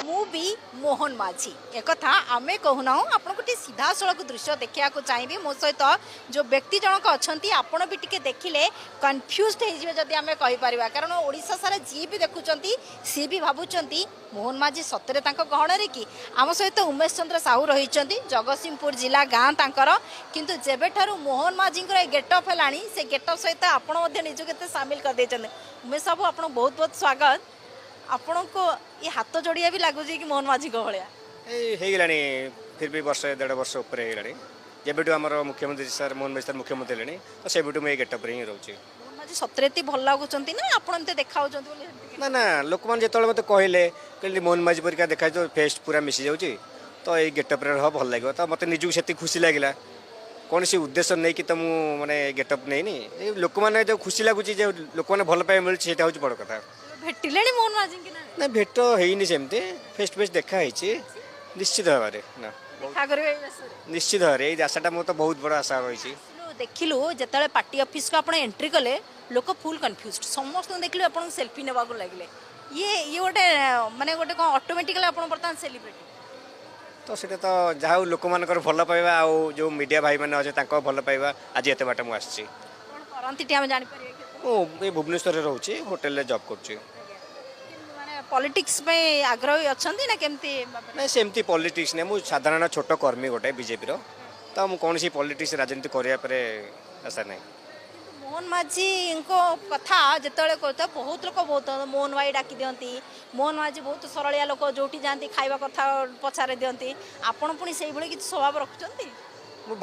ମୁଁ ବି ମୋହନ ମାଝୀ। ଏକଥା ଆମେ କହୁନାହୁଁ, ଆପଣଙ୍କୁ ଟିକେ ସିଧାସଳଖ ଦୃଶ୍ୟ ଦେଖିବାକୁ ଚାହିଁବି। ମୋ ସହିତ ଯେଉଁ ବ୍ୟକ୍ତି ଜଣକ ଅଛନ୍ତି, ଆପଣ ବି ଟିକେ ଦେଖିଲେ କନଫ୍ୟୁଜ୍ ହେଇଯିବେ ଯଦି ଆମେ କହିପାରିବା, କାରଣ ଓଡ଼ିଶା ସାରା ଯିଏ ବି ଦେଖୁଛନ୍ତି ସିଏ ବି ଭାବୁଛନ୍ତି ମୋହନ ମାଝୀ ସତରେ ତାଙ୍କ ଗହଣରେ କି। ଆମ ସହିତ ଉମେଶ ଚନ୍ଦ୍ର ସାହୁ ରହିଛନ୍ତି, ଜଗତସିଂହପୁର ଜିଲ୍ଲା ଗାଁ ତାଙ୍କର। କିନ୍ତୁ ଯେବେଠାରୁ ମୋହନ ମାଝୀଙ୍କର ଏ ଗେଟଅପ୍ ହେଲାଣି, ସେ ଗେଟଅପ୍ ସହିତ ଆପଣ ମଧ୍ୟ ନିଜକୁ ଏତେ ସାମିଲ କରିଦେଇଛନ୍ତି। ଉମେଶ ବାବୁ, ଆପଣଙ୍କୁ ବହୁତ ବହୁତ ସ୍ୱାଗତ। ଆପଣଙ୍କୁ ଏ ହାତ ଯୋଡ଼ିଆ ବି ଲାଗୁଛି କି ମୋହନ ମାଝୀଙ୍କ ଭଳିଆ? ଏଇ ହେଇଗଲାଣି, ଫିର୍ ବି ବର୍ଷେ ଦେଢ଼ ବର୍ଷ ଉପରେ ହେଇଗଲାଣି। ଯେବେଠୁ ଆମର ମୁଖ୍ୟମନ୍ତ୍ରୀ ସାର୍, ମୋହନ ମାଝୀ ସାର୍ ମୁଖ୍ୟମନ୍ତ୍ରୀ ହେଲେଣି, ତ ସେବେଠୁ ମୁଁ ଏଇ ଗେଟଅପ୍ରେ ହିଁ ରହୁଛି। ମୋହନ ମାଝୀ ସତରେ ଏତେ ଭଲ ଲାଗୁଛନ୍ତି ନା ଆପଣ ଏମିତି ଦେଖାଉଛନ୍ତି ବୋଲି ଏମିତି? ନା ନା, ଲୋକମାନେ ଯେତେବେଳେ ମୋତେ କହିଲେ, କହିଲେ ମୋହନ ମାଝୀ ପରିକା ଦେଖାଯାଉଛି, ଫେସ୍ ପୁରା ମିଶି ଯାଉଛି, ତ ଏଇ ଗେଟଅପ୍ରେ ରହ, ଭଲ ଲାଗିବ, ତ ମୋତେ ନିଜକୁ ସେତିକି ଖୁସି ଲାଗିଲା। କୌଣସି ଉଦ୍ଦେଶ୍ୟ ନେଇକି ତ ମୁଁ ମାନେ ଗେଟଅପ୍ ନେଇନି। ଏଇ ଲୋକମାନେ ଯେଉଁ ଖୁସି ଲାଗୁଛି ଯେ ଲୋକମାନେ ଭଲ ପାଇବା ମିଳୁଛି, ସେଇଟା ହେଉଛି ବଡ଼ କଥା। ଭେଟିଲେଣି ମୋହନ ମାଝୀଙ୍କି ନା? ନା, ଭେଟ ହେଇନି ସେମିତି, ଫେସ୍ ଟୁ ଫେସ୍ ଦେଖା ହେଇଛି ନିଶ୍ଚିତ ଭାବରେ ନା। ଦେଖା କରିବେ ଏଇ ବେଶରେ? ନିଶ୍ଚିତ ଭାବରେ, ଏଇ ଆଶାଟା ମୋର ତ ବହୁତ ବଡ଼ ଆଶା ରହିଛି। ଆସିଲୁ, ଦେଖିଲୁ, ଯେତେବେଳେ ପାର୍ଟି ଅଫିସକୁ ଆପଣ ଏଣ୍ଟ୍ରି କଲେ, ଲୋକ ଫୁଲ୍ କନଫ୍ୟୁଜ୍। ସମସ୍ତଙ୍କୁ ଦେଖିଲୁ ଆପଣଙ୍କୁ ସେଲ୍ଫି ନେବାକୁ ଲାଗିଲେ। ଇଏ ଗୋଟେ ମାନେ ଗୋଟେ କ'ଣ ଅଟୋମେଟିକାଲି ଆପଣ ବର୍ତ୍ତମାନ ସେଲିବ୍ରିଟି। ତ ସେଇଟା ତ ଯାହା ହଉ, ଲୋକମାନଙ୍କର ଭଲ ପାଇବା ଆଉ ଯେଉଁ ମିଡ଼ିଆ ଭାଇମାନେ ଅଛନ୍ତି ତାଙ୍କ ଭଲ ପାଇବା, ଆଜି ଏତେ ବାଟ ମୁଁ ଆସିଛି। କ'ଣ କରନ୍ତି ଟିକେ ଆମେ ଜାଣିପାରିବେ କି? ମୁଁ ଏ ଭୁବନେଶ୍ୱରରେ ରହୁଛି, ହୋଟେଲରେ ଜବ୍ କରୁଛି। ମାନେ ପଲିଟିକ୍ସ ପାଇଁ ଆଗ୍ରହୀ ଅଛନ୍ତି ନା କେମିତି ଭାବରେ? ନାଇଁ, ସେମିତି ପଲିଟିକ୍ସ ନାହିଁ। ମୁଁ ସାଧାରଣ ଛୋଟ କର୍ମୀ ଗୋଟେ ବିଜେପିର, ତ ମୁଁ କୌଣସି ପଲିଟିକ୍ସ ରାଜନୀତି କରିବା ପରେ ଆଶା ନାହିଁ। କିନ୍ତୁ ମୋହନ ମାଝୀଙ୍କ କଥା ଯେତେବେଳେ କହୁଥା, ବହୁତ ଲୋକ ବହୁତ ମୋହନ ଭାଇ ଡାକି ଦିଅନ୍ତି। ମୋହନ ମାଝୀ ବହୁତ ସରଳିଆ ଲୋକ, ଯୋଉଠି ଯାଆନ୍ତି ଖାଇବା କଥା ପଚାରି ଦିଅନ୍ତି। ଆପଣ ପୁଣି ସେଇଭଳି କିଛି ସ୍ୱଭାବ ରଖୁଛନ୍ତି? ମୁଁ ଭାବେ